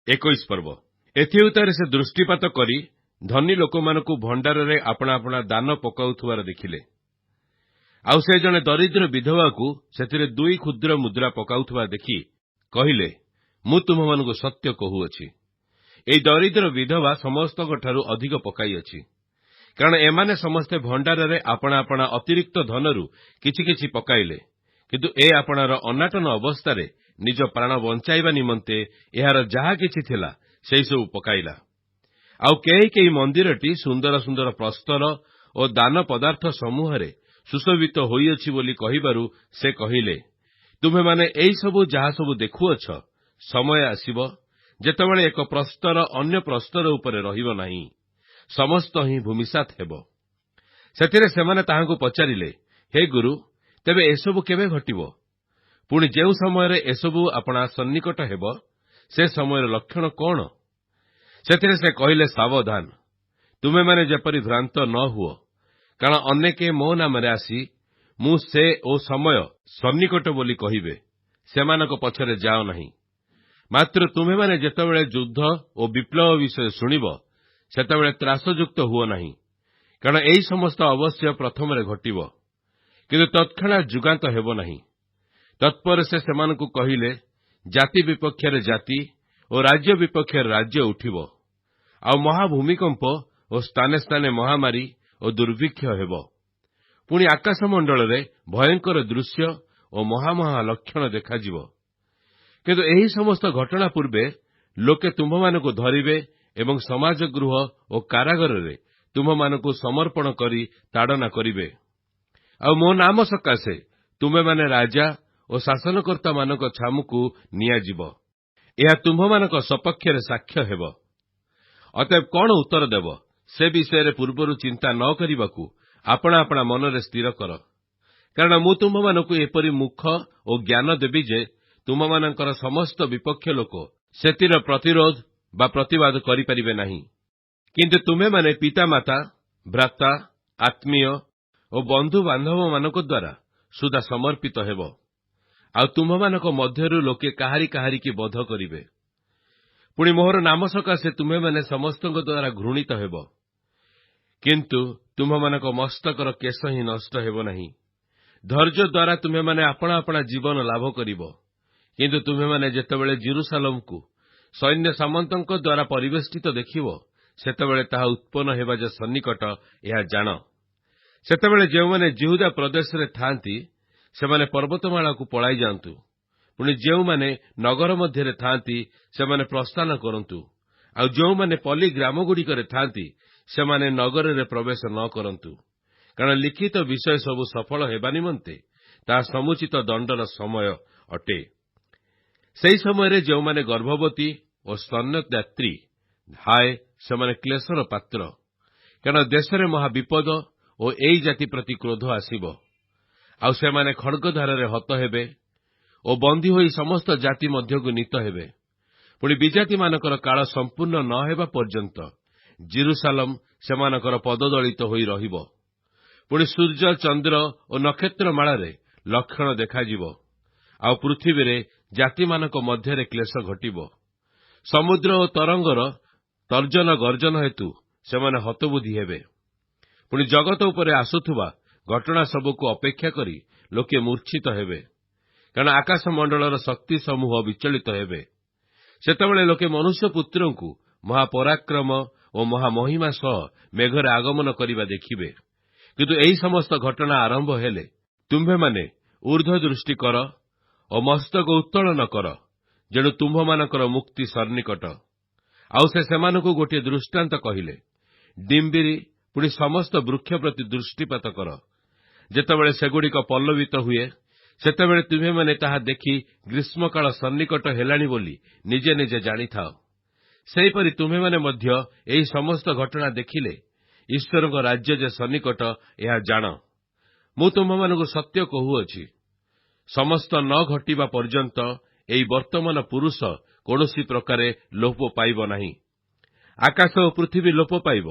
21 ପର୍ବ। ଏଥିଉତ୍ତାରେ ସେ ଦୃଷ୍ଟିପାତ କରି ଧନୀ ଲୋକମାନଙ୍କୁ ଭଣ୍ଡାରରେ ଆପଣା ଆପଣା ଦାନ ପକାଉଥିବାର ଦେଖିଲେ। ଆଉ ସେ ଜଣେ ଦରିଦ୍ର ବିଧବାକୁ ସେଥିରେ ଦୁଇ କ୍ଷୁଦ୍ର ମୁଦ୍ରା ପକାଉଥିବା ଦେଖି କହିଲେ, ମୁଁ ତୁମ୍ଭମାନଙ୍କୁ ସତ୍ୟ କହୁଅଛି, ଏହି ଦରିଦ୍ର ବିଧବା ସମସ୍ତଙ୍କଠାରୁ ଅଧିକ ପକାଇଅଛି। କାରଣ ଏମାନେ ସମସ୍ତେ ଭଣ୍ଡାରରେ ଆପଣା ଆପଣା ଅତିରିକ୍ତ ଧନରୁ କିଛି କିଛି ପକାଇଲେ, କିନ୍ତୁ ଏ ଆପଣାର ଅନାଟନ ଅବସ୍ଥାରେ ନିଜ ପ୍ରାଣ ବଞ୍ଚାଇବା ନିମନ୍ତେ ଏହାର ଯାହା କିଛି ଥିଲା, ସେହିସବୁ ପକାଇଲା। ଆଉ କେହି କେହି ମନ୍ଦିରଟି ସୁନ୍ଦର ସୁନ୍ଦର ପ୍ରସ୍ତର ଓ ଦାନ ପଦାର୍ଥ ସମୂହରେ ସୁଶୋଭିତ ହୋଇଅଛି ବୋଲି କହିବାରୁ ସେ କହିଲେ, ତୁମ୍ଭେମାନେ ଏହିସବୁ ଯାହା ସବୁ ଦେଖୁଅଛ, ସମୟ ଆସିବ ଯେତେବେଳେ ଏକ ପ୍ରସ୍ତର ଅନ୍ୟ ପ୍ରସ୍ତର ଉପରେ ରହିବ ନାହିଁ, ସମସ୍ତ ହିଁ ଭୂମିସାତ ହେବ। ସେଥିରେ ସେମାନେ ତାହାଙ୍କୁ ପଚାରିଲେ, ହେ ଗୁରୁ, ତେବେ ଏସବୁ କେବେ ଘଟିବ? ପୁଣି ଯେଉଁ ସମୟରେ ଏସବୁ ଆପଣା ସନ୍ନିକଟ ହେବ, ସେ ସମୟର ଲକ୍ଷଣ କଣ? ସେଥିରେ ସେ କହିଲେ, ସାବଧାନ, ତୁମେମାନେ ଯେପରି ଭ୍ରାନ୍ତ ନ ହୁଅ। କାରଣ ଅନେକେ ମୋ ନାମରେ ଆସି ମୁଁ ସେ ଓ ସମୟ ସନ୍ନିକଟ ବୋଲି କହିବେ। ସେମାନଙ୍କ ପଛରେ ଯାଅ ନାହିଁ। ମାତ୍ର ତୁମ୍ଭେମାନେ ଯେତେବେଳେ ଯୁଦ୍ଧ ଓ ବିପ୍ଳବ ବିଷୟ ଶୁଣିବ, ସେତେବେଳେ ତ୍ରାସଯୁକ୍ତ ହୁଅ ନାହିଁ। କାରଣ ଏହି ସମସ୍ତ ଅବଶ୍ୟ ପ୍ରଥମରେ ଘଟିବ, କିନ୍ତୁ ତତ୍କ୍ଷଣାତ୍ ଯୁଗାନ୍ତ ହେବ ନାହିଁ। ତତ୍ପରେ ସେ ସେମାନଙ୍କୁ କହିଲେ, ଜାତି ବିପକ୍ଷରେ ଜାତି ଓ ରାଜ୍ୟ ବିପକ୍ଷରେ ରାଜ୍ୟ ଉଠିବ। ଆଉ ମହାଭୂମିକମ୍ପ ଓ ସ୍ଥାନେ ସ୍ଥାନେ ମହାମାରୀ ଓ ଦୁର୍ଭିକ୍ଷ ହେବ। ପୁଣି ଆକାଶମଣ୍ଡଳରେ ଭୟଙ୍କର ଦୃଶ୍ୟ ଓ ମହାମହା ଲକ୍ଷଣ ଦେଖାଯିବ। କିନ୍ତୁ ଏହି ସମସ୍ତ ଘଟଣା ପୂର୍ବେ ଲୋକେ ତୁମ୍ଭମାନଙ୍କୁ ଧରିବେ ଏବଂ ସମାଜ ଗୃହ ଓ କାରାଗାରରେ ତୁମ୍ଭମାନଙ୍କୁ ସମର୍ପଣ କରି ତାଡ଼ନା କରିବେ। ଆଉ ମୋ ନାମ ସକାଶେ ତୁମ୍ଭେମାନେ ରାଜା ଓ ଶାସନକର୍ତ୍ତାମାନଙ୍କ ଛାମୁକୁ ନିଆଯିବ। ଏହା ତୁମ୍ଭମାନଙ୍କ ସପକ୍ଷରେ ସାକ୍ଷ୍ୟ ହେବ। ଅତଏବ କଣ ଉତ୍ତର ଦେବ, ସେ ବିଷୟରେ ପୂର୍ବରୁ ଚିନ୍ତା ନ କରିବାକୁ ଆପଣା ଆପଣା ମନରେ ସ୍ଥିର କର। କାରଣ ମୁଁ ତୁମ୍ଭମାନଙ୍କୁ ଏପରି ମୁଖ ଓ ଜ୍ଞାନ ଦେବି ଯେ ତୁମ୍ଭମାନଙ୍କର ସମସ୍ତ ବିପକ୍ଷ ଲୋକ ସେଥିର ପ୍ରତିରୋଧ ବା ପ୍ରତିବାଦ କରିପାରିବେ ନାହିଁ। କିନ୍ତୁ ତୁମ୍ଭେମାନେ ପିତାମାତା, ଭ୍ରାତା, ଆତ୍ମୀୟ ଓ ବନ୍ଧୁ ବାନ୍ଧବମାନଙ୍କ ଦ୍ୱାରା ସୁଦ୍ଧା ସମର୍ପିତ ହେବ। ଆଉ ତୁମ୍ଭମାନଙ୍କ ମଧ୍ୟରୁ ଲୋକେ କାହାରି କାହାରିକି ବଧ କରିବେ। ପୁଣି ମୋହର ନାମ ସକାଶେ ତୁମ୍ଭେମାନେ ସମସ୍ତଙ୍କ ଦ୍ୱାରା ଘୃଣିତ ହେବ। କିନ୍ତୁ ତୁମ୍ଭମାନଙ୍କ ମସ୍ତକର କେଶ ହିଁ ନଷ୍ଟ ହେବ ନାହିଁ। ଧୈର୍ଯ୍ୟ ଦ୍ୱାରା ତୁମ୍ଭେମାନେ ଆପଣା ଆପଣା ଜୀବନ ଲାଭ କରିବ। କିନ୍ତୁ ତୁମ୍ଭେମାନେ ଯେତେବେଳେ ଜିରୁସାଲମକୁ ସୈନ୍ୟ ସାମନ୍ତଙ୍କ ଦ୍ୱାରା ପରିବେଷ୍ଟିତ ଦେଖିବ, ସେତେବେଳେ ତାହା ଉତ୍ପନ୍ନ ହେବା ଯେ ସନ୍ନିକଟ, ଏହା ଜାଣ। ସେତେବେଳେ ଯେଉଁମାନେ ଜିହୁଦା ପ୍ରଦେଶରେ ଥାଆନ୍ତି, ସେମାନେ ପର୍ବତମାଳାକୁ ପଳାଇ ଯାଆନ୍ତୁ। ପୁଣି ଯେଉଁମାନେ ନଗର ମଧ୍ୟରେ ଥାଆନ୍ତି, ସେମାନେ ପ୍ରସ୍ଥାନ କରନ୍ତୁ। ଆଉ ଯେଉଁମାନେ ପଲ୍ଲୀ ଗ୍ରାମଗୁଡ଼ିକରେ ଥାଆନ୍ତି, ସେମାନେ ନଗରରେ ପ୍ରବେଶ ନ କରନ୍ତୁ। କାରଣ ଲିଖିତ ବିଷୟ ସବୁ ସଫଳ ହେବା ନିମନ୍ତେ ତାହା ସମୁଚିତ ଦଣ୍ଡର ସମୟ ଅଟେ। ସେହି ସମୟରେ ଯେଉଁମାନେ ଗର୍ଭବତୀ ଓ ସ୍ତନ୍ୟଦାତ୍ରୀ, ହାୟ, ସେମାନେ କ୍ଲେଶର ପାତ୍ର। କାରଣ ଦେଶରେ ମହା ବିପଦ ଓ ଏଇ ଜାତି ପ୍ରତି କ୍ରୋଧ ଆସିବ। ଆଉ ସେମାନେ ଖଡ଼୍ଗଧାରରେ ହତ ହେବେ ଓ ବନ୍ଦୀ ହୋଇ ସମସ୍ତ ଜାତି ମଧ୍ୟକୁ ନୀତ ହେବେ। ପୁଣି ବିଜାତିମାନଙ୍କର କାଳ ସମ୍ପୂର୍ଣ୍ଣ ନ ହେବା ପର୍ଯ୍ୟନ୍ତ ଜିରୁସାଲମ ସେମାନଙ୍କର ପଦଦଳିତ ହୋଇ ରହିବ। ପୁଣି ସୂର୍ଯ୍ୟ, ଚନ୍ଦ୍ର ଓ ନକ୍ଷତ୍ରମାଳାରେ ଲକ୍ଷଣ ଦେଖାଯିବ। ଆଉ ପୃଥିବୀରେ ଜାତିମାନଙ୍କ ମଧ୍ୟରେ କ୍ଲେଶ ଘଟିବ। ସମୁଦ୍ର ଓ ତରଙ୍ଗର ତର୍ଜନ ଗର୍ଜନ ହେତୁ ସେମାନେ ହତବୁଦ୍ଧି ହେବେ। ପୁଣି ଜଗତ ଉପରେ ଆସୁଥିବା ଘଟଣା ସବୁକୁ ଅପେକ୍ଷା କରି ଲୋକେ ମୂର୍ଚ୍ଛିତ ହେବେ। କାରଣ ଆକାଶ ମଣ୍ଡଳର ଶକ୍ତି ସମୂହ ବିଚଳିତ ହେବେ। ସେତେବେଳେ ଲୋକେ ମନୁଷ୍ୟ ପୁତ୍ରଙ୍କୁ ମହାପରାକ୍ରମ ଓ ମହାମହିମା ସହ ମେଘରେ ଆଗମନ କରିବା ଦେଖିବେ। କିନ୍ତୁ ଏହି ସମସ୍ତ ଘଟଣା ଆରମ୍ଭ ହେଲେ ତୁମ୍ଭେମାନେ ଊର୍ଦ୍ଧ୍ୱ ଦୃଷ୍ଟି କର ଓ ମସ୍ତକ ଉତ୍ତୋଳନ କର, ଯେଣୁ ତୁମ୍ଭମାନଙ୍କର ମୁକ୍ତି ସନ୍ନିକଟ। ଆଉ ସେ ସେମାନଙ୍କୁ ଗୋଟିଏ ଦୃଷ୍ଟାନ୍ତ କହିଲେ, ଡିମ୍ବିରି ପୁଣି ସମସ୍ତ ବୃକ୍ଷ ପ୍ରତି ଦୃଷ୍ଟିପାତ କର। ଯେତେବେଳେ ସେଗୁଡ଼ିକ ପଲ୍ଲବିତ ହୁଏ, ସେତେବେଳେ ତୁମ୍ଭେମାନେ ତାହା ଦେଖି ଗ୍ରୀଷ୍ମକାଳ ସନ୍ନିକଟ ହେଲାଣି ବୋଲି ନିଜେ ନିଜେ ଜାଣିଥାଅ। ସେହିପରି ତୁମ୍ଭେମାନେ ମଧ୍ୟ ଏହି ସମସ୍ତ ଘଟଣା ଦେଖିଲେ ଈଶ୍ୱରଙ୍କ ରାଜ୍ୟ ଯେ ସନ୍ନିକଟ, ଏହା ଜାଣ। ମୁଁ ତୁମ୍ଭମାନଙ୍କୁ ସତ୍ୟ କହୁଅଛି, ସମସ୍ତ ନ ଘଟିବା ପର୍ଯ୍ୟନ୍ତ ଏହି ବର୍ତ୍ତମାନ ପୁରୁଷ କୌଣସି ପ୍ରକାରେ ଲୋପ ପାଇବ ନାହିଁ। ଆକାଶ ଓ ପୃଥିବୀ ଲୋପ ପାଇବ,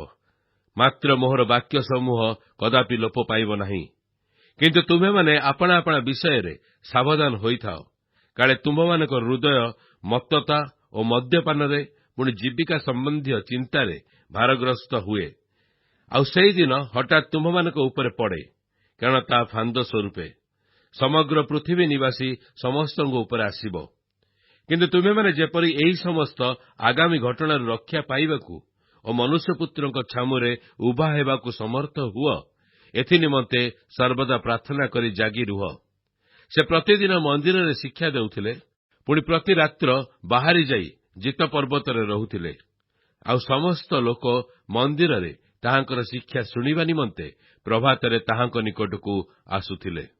ମାତ୍ର ମୋହର ବାକ୍ୟ ସମୂହ କଦାପି ଲୋପ ପାଇବ ନାହିଁ। କିନ୍ତୁ ତୁମ୍ଭେମାନେ ଆପଣା ଆପଣା ବିଷୟରେ ସାବଧାନ ହୋଇଥାଅ, କାଳେ ତୁମ୍ଭମାନଙ୍କ ହୃଦୟ ମତ୍ତତା ଓ ଓ ମଦ୍ୟପାନରେ, ପୁଣି ଜୀବିକା ସମ୍ବନ୍ଧୀୟ ଚିନ୍ତାରେ ଭାରଗ୍ରସ୍ତ ହୁଏ, ଆଉ ସେହିଦିନ ହଠାତ୍ ତୁମ୍ଭମାନଙ୍କ ଉପରେ ପଡ଼େ, କାରଣ ତାହା ଫାନ୍ଦ ସ୍ୱରୂପେ ସମଗ୍ର ପୃଥିବୀ ନିବାସୀ ସମସ୍ତଙ୍କ ଉପରେ ଆସିବ। କିନ୍ତୁ ତୁମେମାନେ ଯେପରି ଏହି ସମସ୍ତ ଆଗାମୀ ଘଟଣାରୁ ରକ୍ଷା ପାଇବାକୁ ଓ ମନୁଷ୍ୟପୁତ୍ରଙ୍କ ଛାମୁରେ ଉଭା ହେବାକୁ ସମର୍ଥ ହୁଅ, ଏଥି ନିମନ୍ତେ ସର୍ବଦା ପ୍ରାର୍ଥନା କରି ଜାଗି ରୁହ। ସେ ପ୍ରତିଦିନ ମନ୍ଦିରରେ ଶିକ୍ଷା ଦେଉଥିଲେ, ପୁଣି ପ୍ରତି ରାତ୍ର ବାହାରି ଯାଇ ଜୀତ ପର୍ବତରେ ରହୁଥିଲେ। ଆଉ ସମସ୍ତ ଲୋକ ମନ୍ଦିରରେ ତାହାଙ୍କର ଶିକ୍ଷା ଶୁଣିବା ନିମନ୍ତେ ପ୍ରଭାତରେ ତାହାଙ୍କ ନିକଟକୁ ଆସୁଥିଲେ।